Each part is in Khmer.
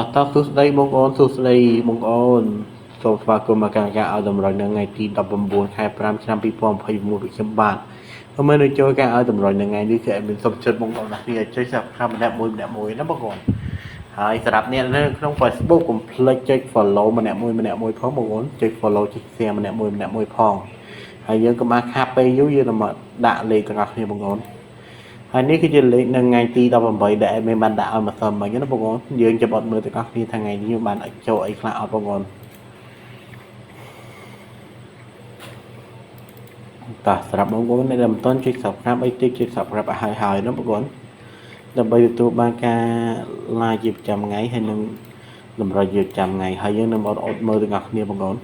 តោះតោះសួស្តីបងប្អូនសួស្តីបងប្អូនសូមស្វាគមន៍មកកាន់ការឲ្យតម្រុយនៅថ្ងៃទី19ខែ5ឆ្នាំ2026ដូចខ្ញុំបាទហើយមើលនៅចូលការឲ្យតម្រុយនៅថ្ងៃនេះគឺ admin សូមជម្រាបបងប្អូនអ្នកគ្នាឲ្យចុច Subscribe ម្នាក់មួយម្នាក់មួយណាបងប្អូនហើយសម្រាប់អ្នកនៅក្នុង Facebook កុំភ្លេចចុច Follow ម្នាក់មួយម្នាក់មួយផងបងប្អូនចុច Follow ចុច Share ម្នាក់មួយម្នាក់មួយផងហើយយើងកុំបានខាតពេលយូរយើងនឹងមកដាក់លេខទាំងអស់គ្នាបងប្អូន ហើយនេះគឺជាលេខនៅថ្ងៃទី18ដែល admin បានដាក់ឲ្យម្សិលមិញណាបងប្អូនយើងចាំអត់មើលទាំងអស់គ្នាថាថ្ងៃនេះយើងបានចូលអីខ្លះអត់បងប្អូនតោះសម្រាប់បងប្អូនដែលមិនទាន់ចុច Subscribe អីទេចុច Subscribe ឲ្យហើយហើយណាបងប្អូនដើម្បីទទួលបានការ live ជាប្រចាំថ្ងៃហើយនឹងតម្រុយជាប្រចាំថ្ងៃហើយយើងនឹងអត់អត់មើលទាំងអស់គ្នាបងប្អូន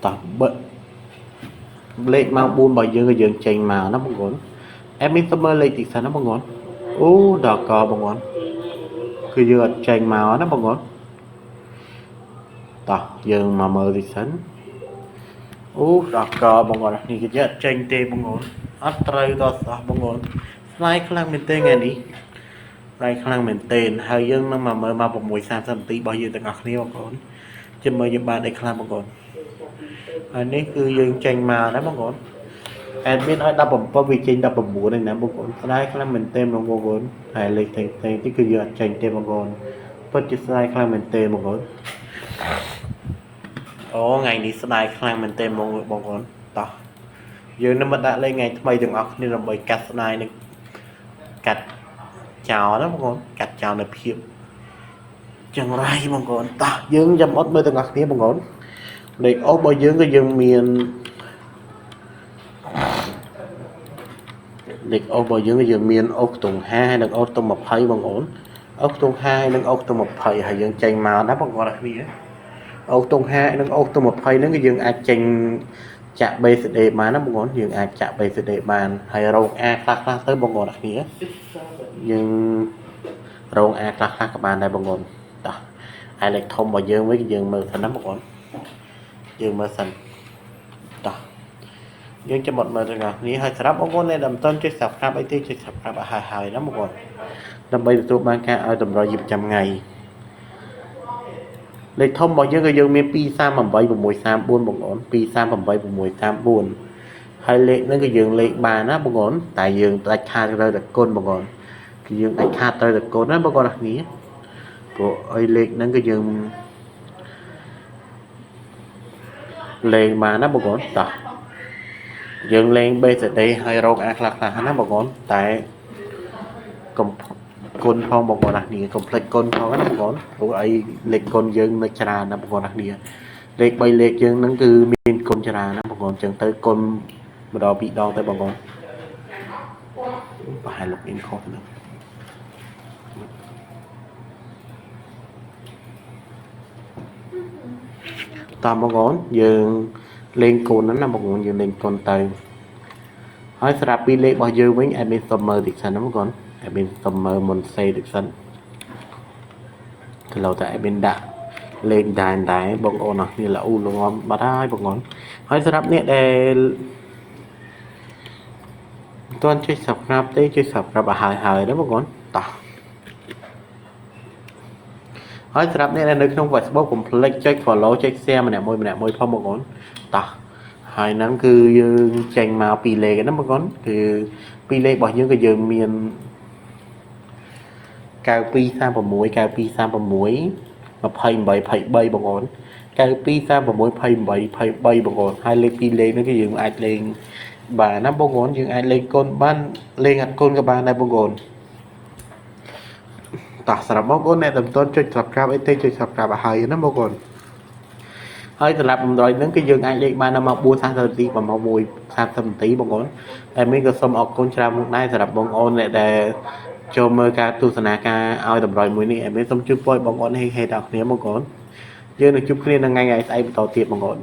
តោះបើលេខម៉ោង4របស់យើងក៏យើងចេញមកណាបងប្អូន admin សុំមើលលេខទីសិនណាបងប្អូនអូដល់កបងប្អូនគឺយើងអត់ចេញមកណាបងប្អូនតោះយើងមកមើលទីសិនអូដល់កបងប្អូននេះគឺយើងអត់ចេញទេបងប្អូនអត់ត្រូវដល់សោះបងប្អូនស្លាយខ្លាំងមែនទេថ្ងៃនេះស្លាយខ្លាំងមែនទេហើយយើងនឹងមកមើលមក6:30នាទីរបស់យើងទាំងអស់គ្នាបងប្អូនចាំមើលយើងបានអីខ្លះបងប្អូនហើយនេះគឺយើងចេញមកណាបងប្អូន admin ឲ្យ17វាចេញ19ឯណាបងប្អូនស្ដាយខ្លាំងមែនទែនបងប្អូនហើយលេខផ្សេងផ្សេងទីគឺយើងអត់ចេញទេបងប្អូនពិតជាស្ដាយខ្លាំងមែនទែនបងប្អូនអូថ្ងៃនេះស្ដាយខ្លាំងមែនទែនបងបងប្អូនតោះយើងនឹងមកដាក់លេខថ្ងៃថ្មីទាំងអស់គ្នាដើម្បីកាត់ស្ដាយនឹងកាត់ចោលណាបងប្អូនកាត់ចោលនៅភាពចង្រៃបងប្អូនតោះយើងចាំអត់មើលទាំងអស់គ្នាបងប្អូនលេខអូសរបស់យើងក៏យើងមាន លេខអូសរបស់យើងយើងមានអូសខ្ទង់50ហើយនិងអូសខ្ទង់20បងប្អូនអូសខ្ទង់50ហើយនិងអូសខ្ទង់20ហើយយើងចេញមកណាបងប្អូនអរគ្នាអូសខ្ទង់50និងអូសខ្ទង់20ហ្នឹងគឺយើងអាចចេញចាក់ BCD បានណាបងប្អូនយើងអាចចាក់ BCD បានហើយរោង A ខ្លះខ្លះទៅបងប្អូនអរគ្នាយើងរោង A ខ្លះខ្លះក៏បានដែរបងប្អូនតោះហើយលេខធំរបស់យើងវិញយើងមើលសិនណាបងប្អូនយើងមើលសិនតោះ យើងចាំអត់មើលទាំងអស់គ្នាហើយសម្រាប់បងប្អូនដែលមិនទាន់ចុច Subscribe អីទេចុច Subscribe ឲ្យហើយហើយណាបងប្អូនដើម្បីទទួលបានការឲ្យតម្រុយជាប្រចាំថ្ងៃលេខធំរបស់យើងក៏យើងមាន238 634បងប្អូន238 634ហើយលេខហ្នឹងក៏យើងលេខបានណាបងប្អូនតែយើងដាច់ខាតត្រូវតែគុណបងប្អូនគឺយើងដាច់ខាតត្រូវតែគុណណាបងប្អូនគ្នាព្រោះអីលេខហ្នឹងក៏យើងលេងបានណាបងប្អូនតោះ យើងលេង BCD ហើយរោគអាខ្លះខ្លះណាបងប្អូនតែកុំគុណផងបងប្អូនណានេះកុំភ្លេចគុណផងណាបងប្អូនព្រោះអីលេខគុណយើងនៅច្រើនណាបងប្អូនណានេះលេខ3លេខយើងហ្នឹងគឺមានគុណច្រើនណាបងប្អូនអញ្ចឹងទៅគុណម្ដងពីរដងទៅបងប្អូនប្រហែល login ខុសហ្នឹងតាមបងប្អូនយើងលេងគុណហ្នឹងណាបងប្អូនយើងលេងគុណទៅ ហើយសម្រាប់ពីលេខរបស់យើងវិញ admin សុំមើលតិចសិនណាបងប្អូន admin សុំមើលមុនសេតិចសិនទៅឡូវតែ admin ដាក់លេខដែរដែរបងប្អូនអរគ្នាល្អល្ងំបាត់ហើយបងប្អូនហើយសម្រាប់អ្នកដែលមិនទាន់ចុច Subscribe ទេចុច Subscribe ឲ្យហើយហើយណាបងប្អូនតោះហើយសម្រាប់អ្នកដែលនៅក្នុង Facebook កុំភ្លេចចុច Follow ចុច Share ម្នាក់មួយម្នាក់មួយផងបងប្អូនតោះហើយហ្នឹងគឺយើងចេញមកពីលេខហ្នឹងបងប្អូនគឺពីលេខរបស់យើងក៏យើងមាន9236 9236 28 23បងប្អូន92 36 28 23បងប្អូនហើយលេខពីរលេខហ្នឹងគឺយើងអាចលេងបានណាបងប្អូនយើងអាចលេងកូនបានលេងអត់កូនក៏បានដែរបងប្អូនតោះសម្រាប់បងប្អូនអ្នកដែលមិនទាន់ចុច Subscribe អីទេចុច Subscribe ឲ្យហើយណាបងប្អូនហើយសម្រាប់តម្រុយហ្នឹងគឺយើងអាចលេងបានដល់ម៉ោង4:30នាទីដល់ម៉ោង1:30នាទីបងប្អូនតែមានក៏សូមអរគុណច្រើនមុខដែរសម្រាប់បងប្អូនអ្នកដែលចូលមើលការទស្សនាការឲ្យតម្រុយមួយនេះអែមានសូមជូនពរឲ្យបងប្អូនហេហេដល់គ្នាបងប្អូនយើងនឹងជួបគ្នានៅថ្ងៃថ្ងៃស្អែកបន្តទៀតបងប្អូន